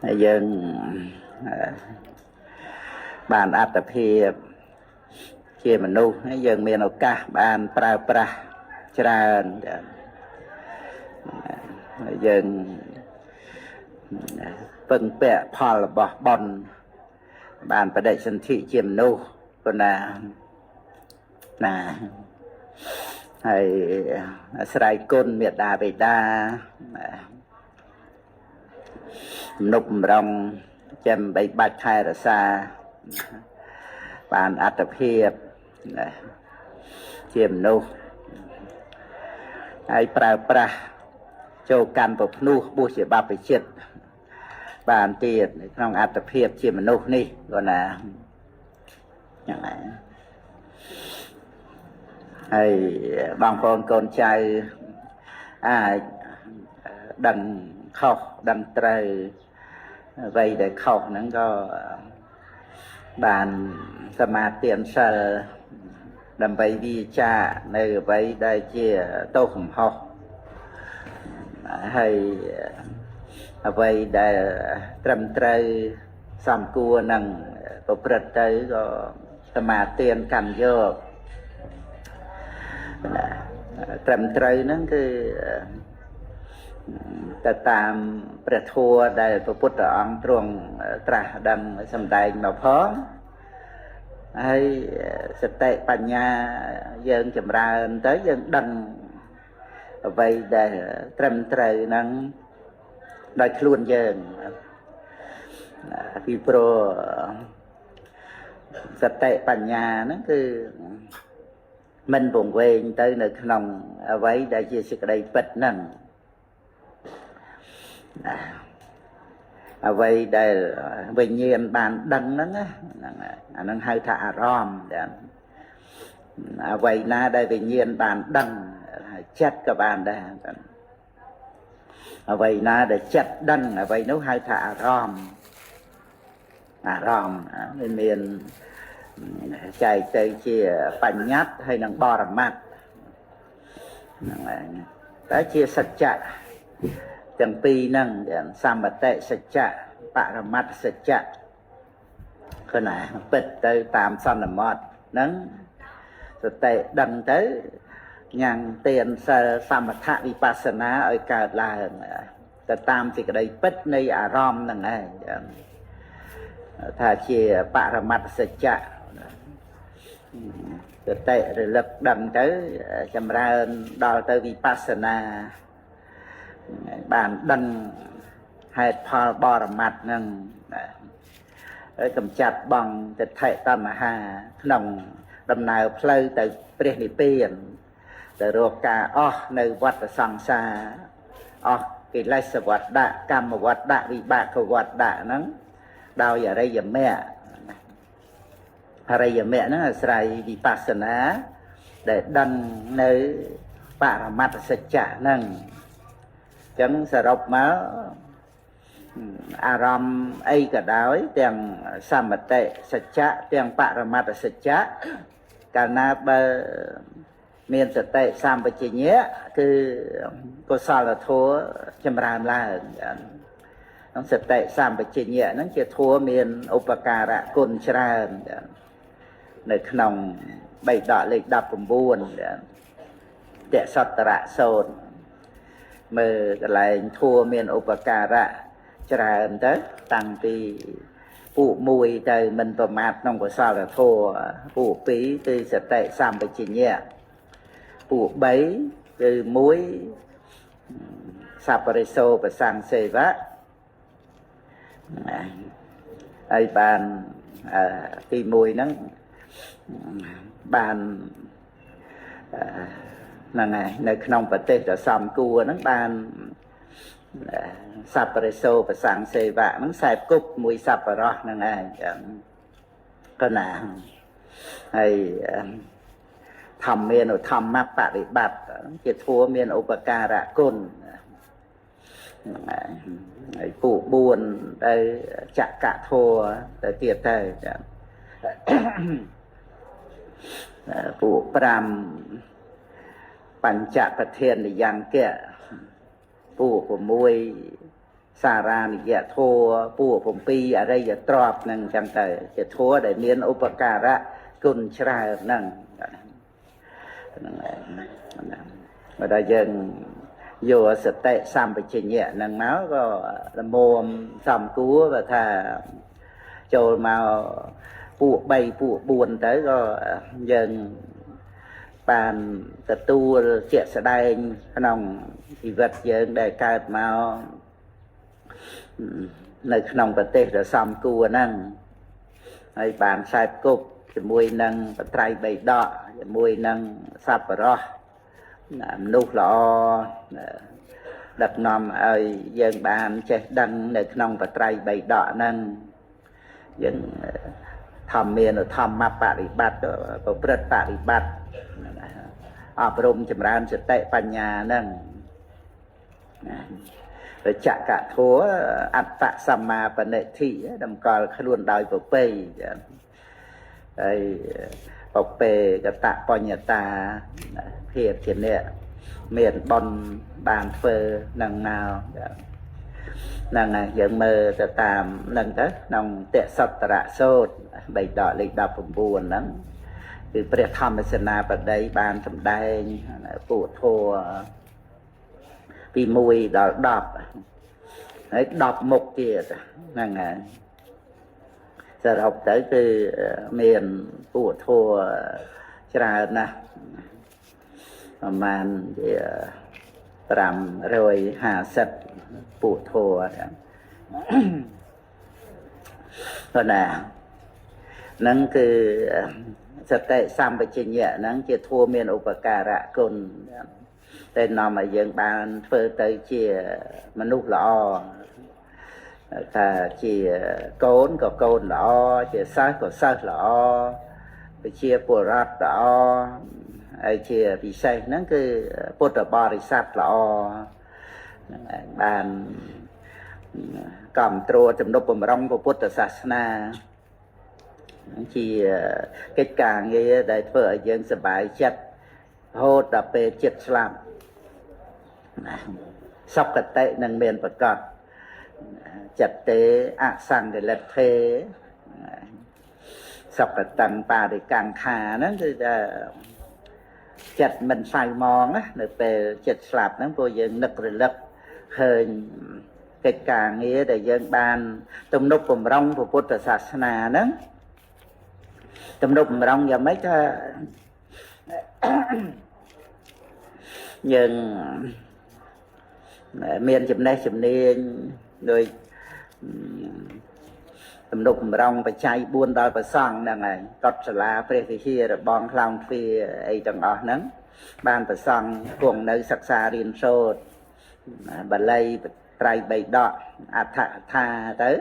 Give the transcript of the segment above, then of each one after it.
ហើយយើងបានអត្តភាពជាមនុស្សហើយយើងមានឱកាសបានប្រើប្រាស់ច្រើនចាហើយយើងពឹងពាក់ផលរបស់បុណ្យបានបដិសន្ធិជាមនុស្សប៉ុណ្ណាណាហើយអាស្រ័យគុណមេដាបេដាទំនុកបំរុងចាំបីបាច់ថែរក្សាបានអត្តភាពណាជាមនុស្សហើយប្រើប្រាស់ចូលកាន់ប្រភ្នោះបួសជាបព្វជិតបានទៀតក្នុងអត្តភាពជាមនុស្សនេះគាត់ណាយ៉ាងណាហើយបងប្អូនកូនចៅអាចដឹងខុសដឹងត្រូវអ្វីដែលខុសហ្នឹងក៏បានសមាទានសិលដើម្បីវាចានៅអ្វីដែលជាទោសកំហុសហើយអ្វីដែលត្រឹមត្រូវសំគួរនឹងប្រព្រឹត្តទៅក៏សមាទានកម្មយកណាត្រឹមត្រូវហ្នឹងគឺទៅតាមព្រះធម៌ដែលព្រះពុទ្ធអង្គទ្រង់ត្រាស់ដឹងសម្ដែងមកផងហើយសតិបញ្ញាយើងចម្រើនទៅយើងដឹងអ្វីដែលត្រឹមត្រូវហ្នឹងដោយខ្លួនយើងពីព្រោះសតិបញ្ញាហ្នឹងគឺមិនវង្វេងទៅនៅក្នុងអ្វីដែលជាសេចក្តីពិតហ្នឹងណាអ្វីដែលវិញ្ញាណបានដឹងហ្នឹងណាហ្នឹងអាហ្នឹងហៅថាអារម្មណ៍ចាអ្វីណាដែលវិញ្ញាណបានដឹងចិត្តក៏បានដែរអ្វីណាដែលចិត្តដឹងអ្វីនោះហៅថាអារម្មណ៍អារម្មណ៍វាមានចែកទៅជាបញ្ញត្តិហើយនិងបរមត្តហ្នឹងឯងតែជាសច្ចៈទាំងពីរហ្នឹងសម្បតិសច្ចៈបរមត្តសច្ចៈគណាពិតទៅតាមសន្មត់ហ្នឹងសតិដឹងទៅញ៉ាំងទានសិលសមថវិបស្សនាឲ្យកើតឡើងទៅតាមសេចក្តីពិតនៃអារម្មណ៍ហ្នឹងឯងថាជាបរមត្តសច្ចៈសតិរលឹកដឹងទៅចម្រើនដល់ទៅវិបស្សនាបានដឹងហេតុផលបរមត្តហ្នឹងហើយកំចាត់បងទិដ្ឋិតណ្ហាក្នុងដំណើរផ្លូវទៅព្រះនិព្វានទៅរកការអស់នៅវដ្តសង្សារអស់កិលេសវដ្តៈកម្មវដ្តៈវិបាកវដ្តៈហ្នឹងដោយអរិយមគ្គអរិយមគ្គហ្នឹងអាស្រ័យវិបស្សនាដែលដឹងនៅបរមត្តសច្ចៈហ្នឹងអញ្ចឹងសរុបមកអារម្មណ៍អីក៏ដោយទាំងសមតិសច្ចៈទាំងបរមត្តសច្ចៈកាលណាបើមានសតិសម្បជញ្ញៈគឺកុសលធម៌ចម្រើនឡើងហ្នឹងសតិសម្បជញ្ញៈហ្នឹងជាធម៌មានឧបការៈគុណច្រើននៅក្នុងបៃដកលេខ19តសតរៈសូត្រមើលកន្លែងធัวមានឧបការៈច្រើនទៅតាំងពីពួក1ទៅមិនប្រមាទក្នុងកុសលធម៌ពួក2គឺសតិសម្បជញ្ញៈពួក3គឺ1សប្បរិសោប្រសង្សេវៈហើយបានទី1ហ្នឹងបានហ្នឹងហើយនៅក្នុងប្រទេសដ៏សំគួរហ្នឹងបានសប្បរិសោប្រសង្សេវៈហ្នឹងខ្សែគប់មួយសប្បរោះហ្នឹងឯងចឹងកណាហើយធម្មានុធម្មបរិបត្តិជាធัวមានឧបការៈគុណហ្នឹងឯងហើយពួក4ទៅចកធัวទៅទៀតទៅចឹងពួក5បញ្ចប្រធានយ៉ាងគៈពួក6 សារ៉ានិយធัวពួក7អរិយទ្រព្យហ្នឹងអញ្ចឹងទៅជាធัวដែលមានឧបការៈគុណច្រើនហ្នឹងហ្នឹងឯងបើដល់យើងយកសតិសម្បជញ្ញៈហ្នឹងមកក៏ល្មមសំគួរបើថាចូលមកពួក3ពួក4ទៅក៏យើងបានទទួលជាក់ស្ដែងក្នុងជីវិតយើងដែលកើតមកនៅក្នុងប្រទេសដ៏សំគួរហ្នឹងហើយបានខ្សែគប់ជាមួយនឹងបត្រៃបីដកជាមួយនឹងសប្បុរសមនុស្សល្អដឹកនាំឲ្យយើងបានចេះដឹងនៅក្នុងបត្រៃបីដកហ្នឹងយើងធម្មានុធម្មបរិបត្តិប្រព្រឹត្តបរិបត្តិអប់រំចម្រើនសតិបញ្ញាហ្នឹងណារចកធัวអត្តសម្មាបនិធិតម្កល់ខ្លួនដោយប្រពៃហើយបពេកតបញ្ញតាភាពជាអ្នកមានបុណ្យបានធ្វើនឹងមកហ្នឹងហើយយើងមើលទៅតាមហ្នឹងទៅក្នុងតសត្តរសោតបីដកលេខ19ហ្នឹងគឺព្រះធម្មសេនាបតីបានសម្ដែងពួកធัวពី1ដល់10ហើយ10មុខទៀតហ្នឹងហើយសរុបទៅគឺមានពួកធัวច្រើនណាស់ប្រហែលជា550ពួកធัวហ្នឹងប៉ុណ្ណាហ្នឹងគឺសតិសម្បជញ្ញៈហ្នឹងជាធัวមានឧបការៈគុណតែនាំឲ្យយើងបានធ្វើទៅជាមនុស្សល្អថាជាកូនក៏កូនល្អជាសិស្សក៏សិស្សល្អជាពលរដ្ឋល្អហើយជាពិសេសហ្នឹងគឺពុទ្ធបរិស័ទល្អហ្នឹងឯងបានគ្រប់គ្រងទំនុកបំរុងពុទ្ធសាសនាជាកិច្ចការងារដែលធ្វើឲ្យយើងសប្បាយចិត្តរហូតដល់ពេលចិត្តស្លាប់ណាសុគតិនឹងមានប្រកបចិត្តទេអសង្កលិទ្ធេសុគតੰបរិកង្ខាហ្នឹងគឺថាចិត្តមិនសៅមងណានៅពេលចិត្តស្លាប់ហ្នឹងពួកយើងនឹករលឹកឃើញកិច្ចការងារដែលយើងបានទំនុកបំរុងពុទ្ធសាសនាហ្នឹងទំនុកបំរុងយ៉ាងម៉េចថាយើងមានចំណេះជំនាញដោយទំនុកបំរុងបច្ច័យ4ដល់ប្រសង់ហ្នឹងហើយកត់សាលាព្រះវិហាររបងខ្លោងទ្វារអីទាំងអស់ហ្នឹងបានប្រសង់គង់នៅសិក្សារៀនសូត្របាលីត្រៃបិដកអដ្ឋកថាទៅ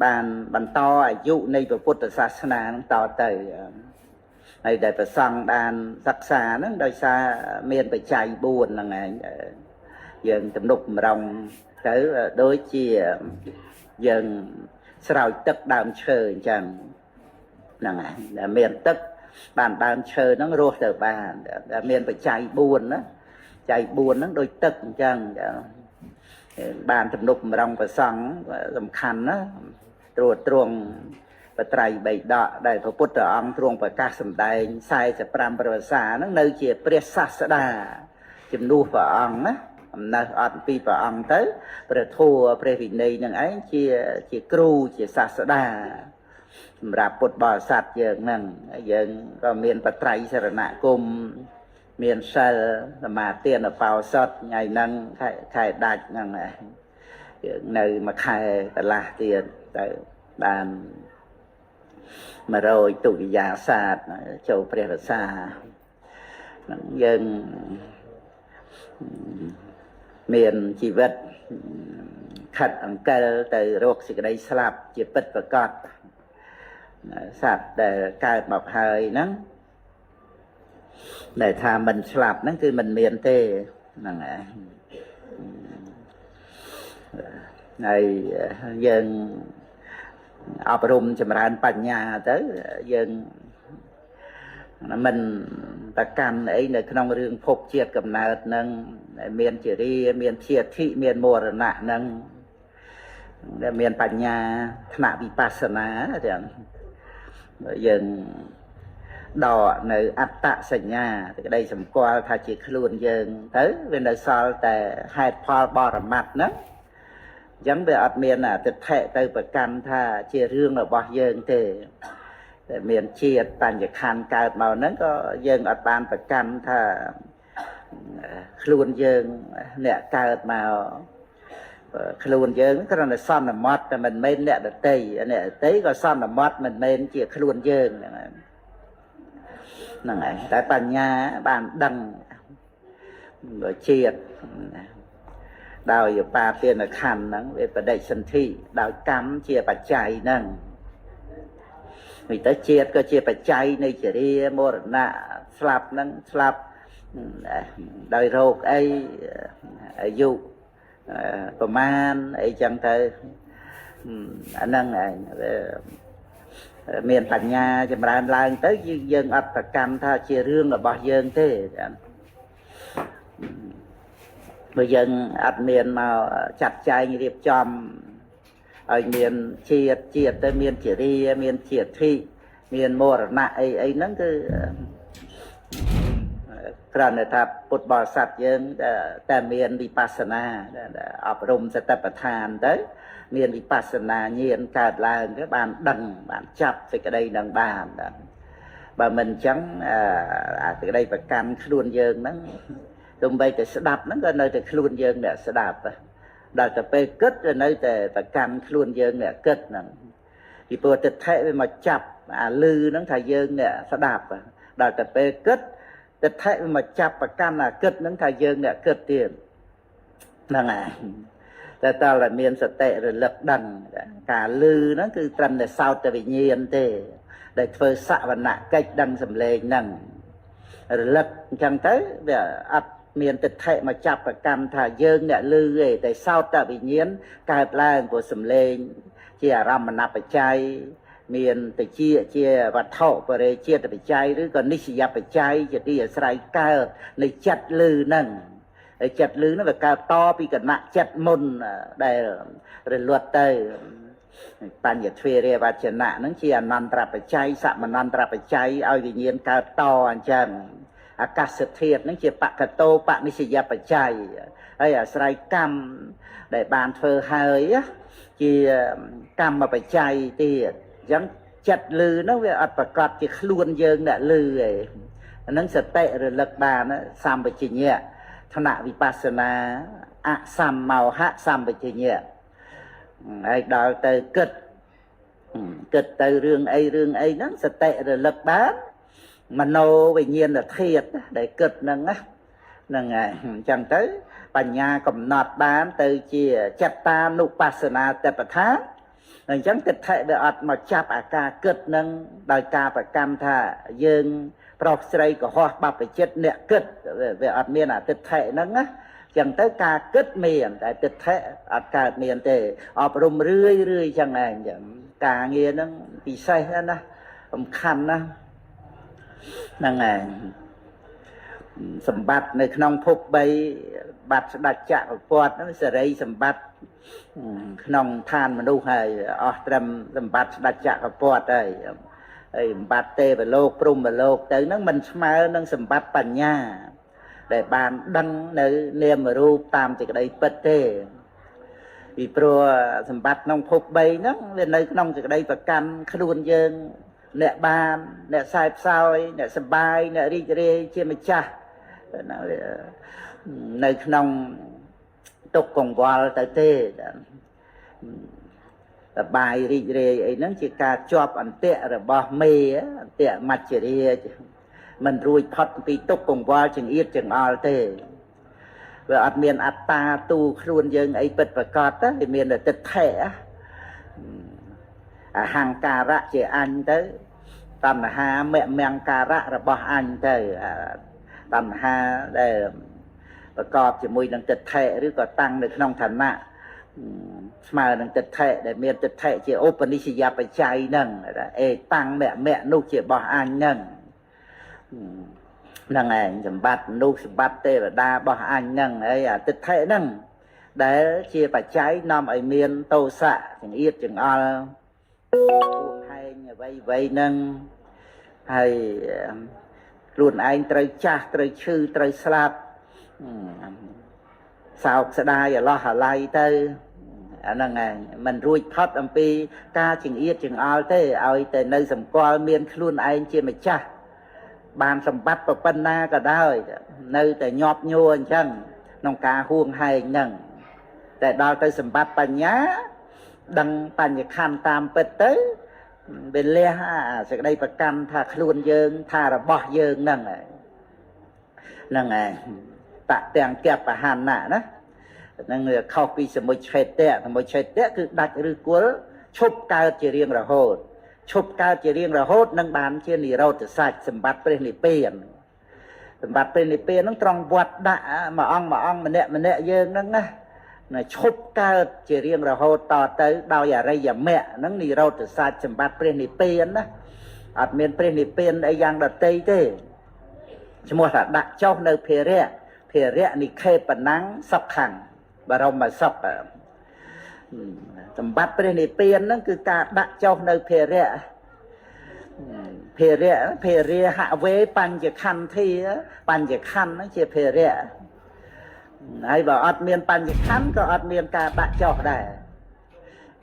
បានបន្តអាយុនៃពុទ្ធសាសនាហ្នឹងតទៅហើយដែលប្រសង់បានសិក្សាហ្នឹងដោយសារមានបច្ច័យ4ហ្នឹងឯងយើងទំនុកបំរុងទៅដូចជាយើងស្រោចទឹកដើមឈើអញ្ចឹងហ្នឹងហើយដែលមានទឹកបានដើមឈើហ្នឹងរស់ទៅបានដែលមានបច្ច័យ4ណាបច្ច័យ4ហ្នឹងដូចទឹកអញ្ចឹងបានទំនុកបំរុងប្រសង់សំខាន់ណាត្រួតត្រងបត្រៃបីដកដែលព្រះពុទ្ធអង្គទ្រង់ប្រកាសសម្ដែង45ប្រវសាហ្នឹងនៅជាព្រះសាស្តាជំនួសព្រះអង្គណាអំណើះអត់ពីព្រះអង្គទៅព្រះធម៌ព្រះវិន័យនឹងឯងជាគ្រូជាសាស្តាសម្រាប់ពុទ្ធបរិស័ទយើងហ្នឹងយើងក៏មានបត្រៃសរណគមមានសិលសមាទានបោសុតថ្ងៃហ្នឹងខែដាច់ហ្នឹងយើងនៅមួយខែកន្លះទៀតទៅបាន100ទុតិយាសាទចូលព្រះរសាហ្នឹងយើងមានជីវិតខិតអង្កិលទៅរកសេចក្តីស្លាប់ជាពិតប្រកបសត្វដែលកើតមកហើយហ្នឹងដែលថាមិនស្លាប់ហ្នឹងគឺមិនមានទេហ្នឹងឯងហើយយើងអប់រំចម្រើនបញ្ញាទៅយើងមិនតកាន់អីនៅក្នុងរឿងភពជាតិកំណើតនឹងមានជារាមានជាធិមានមរណៈនឹង ដែលមានបញ្ញាថ្នាក់វិបស្សនាទាំងយើងដកនៅអត្តសញ្ញាសេចក្តីសម្គាល់ថាជាខ្លួនយើងទៅវានៅសល់តែហេតុផលបរមត្តហ្នឹងអញ្ចឹងវាអត់មានអតិថិទៅប្រកាន់ថាជារឿងរបស់យើងទេតែមានជាតិបញ្ញខណ្ឌកើតមកហ្នឹងក៏យើងអត់បានប្រកាន់ថាខ្លួនយើងអ្នកកើតមកខ្លួនយើងគ្រាន់តែសន្មត់តែមិនមែនអ្នកដតីអ្នកដតីក៏សន្មត់មិនមែនជាខ្លួនយើងហ្នឹងហ្នឹងឯងតែបញ្ញាបានដឹងជាតិដោយបាទានខណ្ឌហ្នឹងវាបដិសន្ធិដោយកម្មជាបច្ច័យហ្នឹងនេះទៅជាតិក៏ជាបច្ច័យនៃចរាមរណៈស្លាប់ហ្នឹងស្លាប់ដោយរោគអីអាយុប្រមាណអីចឹងទៅអាហ្នឹងឯងមានបញ្ញាចម្រើនឡើងទៅយើងអត់ប្រកាន់ថាជារឿងរបស់យើងទេបើយើងអត់មានមកចាត់ចែងរៀបចំឲ្យមានជាតិជាតិទៅមានជារាមានជាធិមានមរណៈអីអីហ្នឹងគឺគ្រាន់តែថាពុទ្ធបរិស័ទយើងតែមានវិបស្សនាអប់រំសតិប្បដ្ឋានទៅមានវិបស្សនាញាណកើតឡើងទៅបានដឹងបានចាប់សេចក្តីនឹងបានបើមិនអញ្ចឹងអាសេចក្តីប្រកាន់ខ្លួនយើងហ្នឹងទោះបីតែស្ដាប់ហ្នឹងក៏នៅតែខ្លួនយើងអ្នកស្ដាប់ដល់តែពេលគិតវានៅតែប្រកាន់ខ្លួនយើងអ្នកគិតហ្នឹងពីព្រោះទិដ្ឋិវាមកចាប់អាលឺហ្នឹងថាយើងអ្នកស្ដាប់ដល់តែពេលគិតទិដ្ឋិវាមកចាប់ប្រកាន់អាគិតហ្នឹងថាយើងអ្នកគិតទៀតហ្នឹងហើយតែតើតែមានសតិរលឹកដឹងការលឺហ្នឹងគឺត្រឹមតែសោតវិញ្ញាណទេដែលធ្វើសវនកិច្ចដឹងសំឡេងហ្នឹងរលឹកអញ្ចឹងទៅវាអត់មានទិដ្ឋិមកចាប់ប្រកម្មថាយើងអ្នកលឺទេតែសោតវិញ្ញាណកើតឡើងព្រោះសំឡេងជាអារម្មណបច្ច័យមានតិចជាវត្ថុបរិជាតិបច្ច័យឬក៏និស្សយបច្ច័យជាទីអាស្រ័យកើតនៃចិត្តលឺហ្នឹងហើយចិត្តលឺហ្នឹងវាកើតតពីគណៈចិត្តមុនដែលរលត់ទៅបញ្ញទ្វេរាវចនៈហ្នឹងជាអនន្តរបច្ច័យសមនន្តរបច្ច័យឲ្យវិញ្ញាណកើតតអញ្ចឹងអាកាសធាតុហ្នឹងជាបកតោបនិស្សយបច្ច័យហើយអាស្រ័យកម្មដែលបានធ្វើហើយជាកម្មបច្ច័យទៀតអញ្ចឹងចិត្តលឺហ្នឹងវាអត់ប្រកាសជាខ្លួនយើងអ្នកលឺទេអាហ្នឹងសតិរលឹកបានសម្បជញ្ញៈថ្នាក់វិបស្សនាអសម្មោហៈសម្បជញ្ញៈហើយដល់ទៅគិតគិតទៅរឿងអីរឿងអីហ្នឹងសតិរលឹកបានមโนវិញ្ញាណធាតុដែលគិតហ្នឹងណាហ្នឹងហើយអញ្ចឹងទៅបញ្ញាកំណត់បានទៅជាចិត្តតានុបស្សនាតបដ្ឋានអញ្ចឹងទិដ្ឋិវាអត់មកចាប់អាការគិតនឹងដោយការប្រកម្មថាយើងប្រុសស្រីកុហកបព្វជិតអ្នកគិតវាអត់មានអាទិដ្ឋិហ្នឹងណាចឹងទៅការគិតមានតែទិដ្ឋិអត់កើតមានទេអប់រំរឿយរឿយចឹងឯងចឹងការងារហ្នឹងពិសេសណាសំខាន់ណាហ្នឹងឯងសម្បត្តិនៅក្នុងភព3បាត់ស្ដេចចក្រពត្តិហ្នឹងសេរីសម្បត្តិក្នុងឋានមនុស្សហើយអស់ត្រឹមសម្បត្តិស្ដេចចក្រពត្តិហើយហើយសម្បត្តិទេវលោកព្រហ្មលោកទៅហ្នឹងមិនស្មើនឹងសម្បត្តិបញ្ញាដែលបានដឹងនៅនាមរូបតាមសេចក្តីពិតទេពីព្រោះសម្បត្តិក្នុងភព3ហ្នឹងវានៅក្នុងសេចក្តីប្រកាន់ខ្លួនយើងអ្នកបានអ្នកខ្សែផ្សោយអ្នកសបាយអ្នករីករាយជាម្ចាស់នៅក្នុងទុកកង្វល់ទៅទេសបាយរីករាយអីហ្នឹងជាការជាប់អន្ទាក់របស់មេអន្ទាក់មច្ចរាជមិនរួចផុតពីទុកកង្វល់ចង្អៀតចង្អល់ទេវាអត់មានអត្តាទូខ្លួនយើងអីពិតប្រកបទេវាមានតែទិដ្ឋិអហង្ការៈជាអញទៅតណ្ហាមមង្ការៈរបស់អញទៅតណ្ហាដែលប្រកបជាមួយនឹងទិដ្ឋិឬក៏តាំងនៅក្នុងឋានៈស្មើនឹងទិដ្ឋិដែលមានទិដ្ឋិជាឧបនិស្សយបច្ច័យហ្នឹងអេតាំងមមៈនោះជារបស់អញហ្នឹងហ្នឹងឯងសម្បត្តិមនុស្សសម្បត្តិទេវតារបស់អញហ្នឹងហើយអាទិដ្ឋិហ្នឹង ដែលជាបច្ច័យនាំឲ្យមានទោសៈចង្អៀតចង្អល់ហួងហែងអ្វីអ្វីនឹងហើយខ្លួនឯងត្រូវចាស់ត្រូវឈឺត្រូវស្លាប់សោកស្ដាយអឡោះអាល័យទៅអាហ្នឹងឯងมันរួចផុតអំពីការចង្អៀតចង្អល់ទេឲ្យតែនៅសម្គាល់មានខ្លួនឯងជាម្ចាស់បានសម្បត្តិប៉ុណ្ណាក៏ដោយនៅតែញាប់ញួរអញ្ចឹងក្នុងការហួងហែងហ្នឹងតែដល់ទៅសម្បត្តិបញ្ញាដឹងបញ្ញខណ្ឌតាមពិតទៅវាលះអាសេចក្តីប្រកាន់ថាខ្លួនយើងថារបស់យើងហ្នឹងហ្នឹងឯងតទាំងកបហណៈណាហ្នឹងវាខុសពីសមុច្ឆេតៈសមុច្ឆេតៈគឺដាច់ឬគល់ឈប់កើតជារៀងរហូតឈប់កើតជារៀងរហូតនឹងបានជានិរោធសច្ចសម្បត្តិព្រះនិព្វានសម្បត្តិព្រះនិព្វានហ្នឹងត្រង់វត្តដាក់មួយអង្គមួយអង្គម្នាក់ម្នាក់យើងហ្នឹងណាឈប់កើតជារៀងរហូតតទៅដោយអរិយមគ្គហ្នឹងនិរោធសច្ចសម្បត្តិព្រះនិព្វានណាអត់មានព្រះនិព្វានអីយ៉ាងដតីទេឈ្មោះថាដាក់ចុះនៅភារៈភារៈនិខេបណੰសុខੰបរមសុខសម្បត្តិព្រះនិព្វានហ្នឹងគឺការដាក់ចុះនៅភារៈភារៈភារិហវេបញ្ចខន្ធាបញ្ចខណ្ឌហ្នឹងជាភារៈហើយបើអត់មានបញ្ចខណ្ឌក៏អត់មានការដាក់ចុះដែរ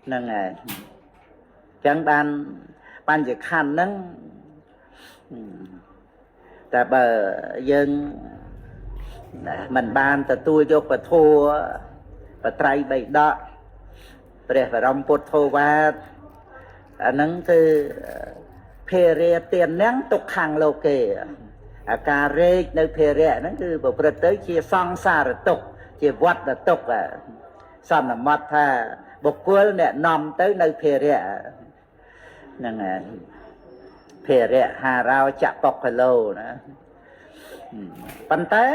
ហ្នឹងហើយអញ្ចឹងបានបញ្ចខណ្ឌហ្នឹងតែបើយើងមិនបានទទួលយកពធបត្រៃបៃដកព្រះបរមពុទ្ធោវាទអាហ្នឹងគឺភារិទានំទុក្ខំលោកេអាការរែកនៅភារៈហ្នឹងគឺប្រព្រឹត្តទៅជាសង្សារទុក្ខជាវត្តទុក្ខសន្មត់ថាបុគ្គលអ្នកនាំទៅនៅភារៈហ្នឹងហើយភារៈហារោចបុគ្គលោណាប៉ុន្តែ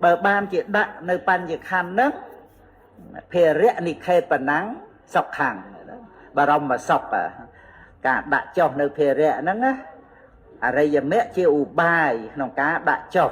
បើបានជាដាក់នៅបញ្ញខណ្ឌហ្នឹងភារៈនិខេបណੰសុខੰបរមសុខការដាក់ចុះនៅភារៈហ្នឹងណាអរិយមគ្គជាឧបាយក្នុងការដាក់ចុះ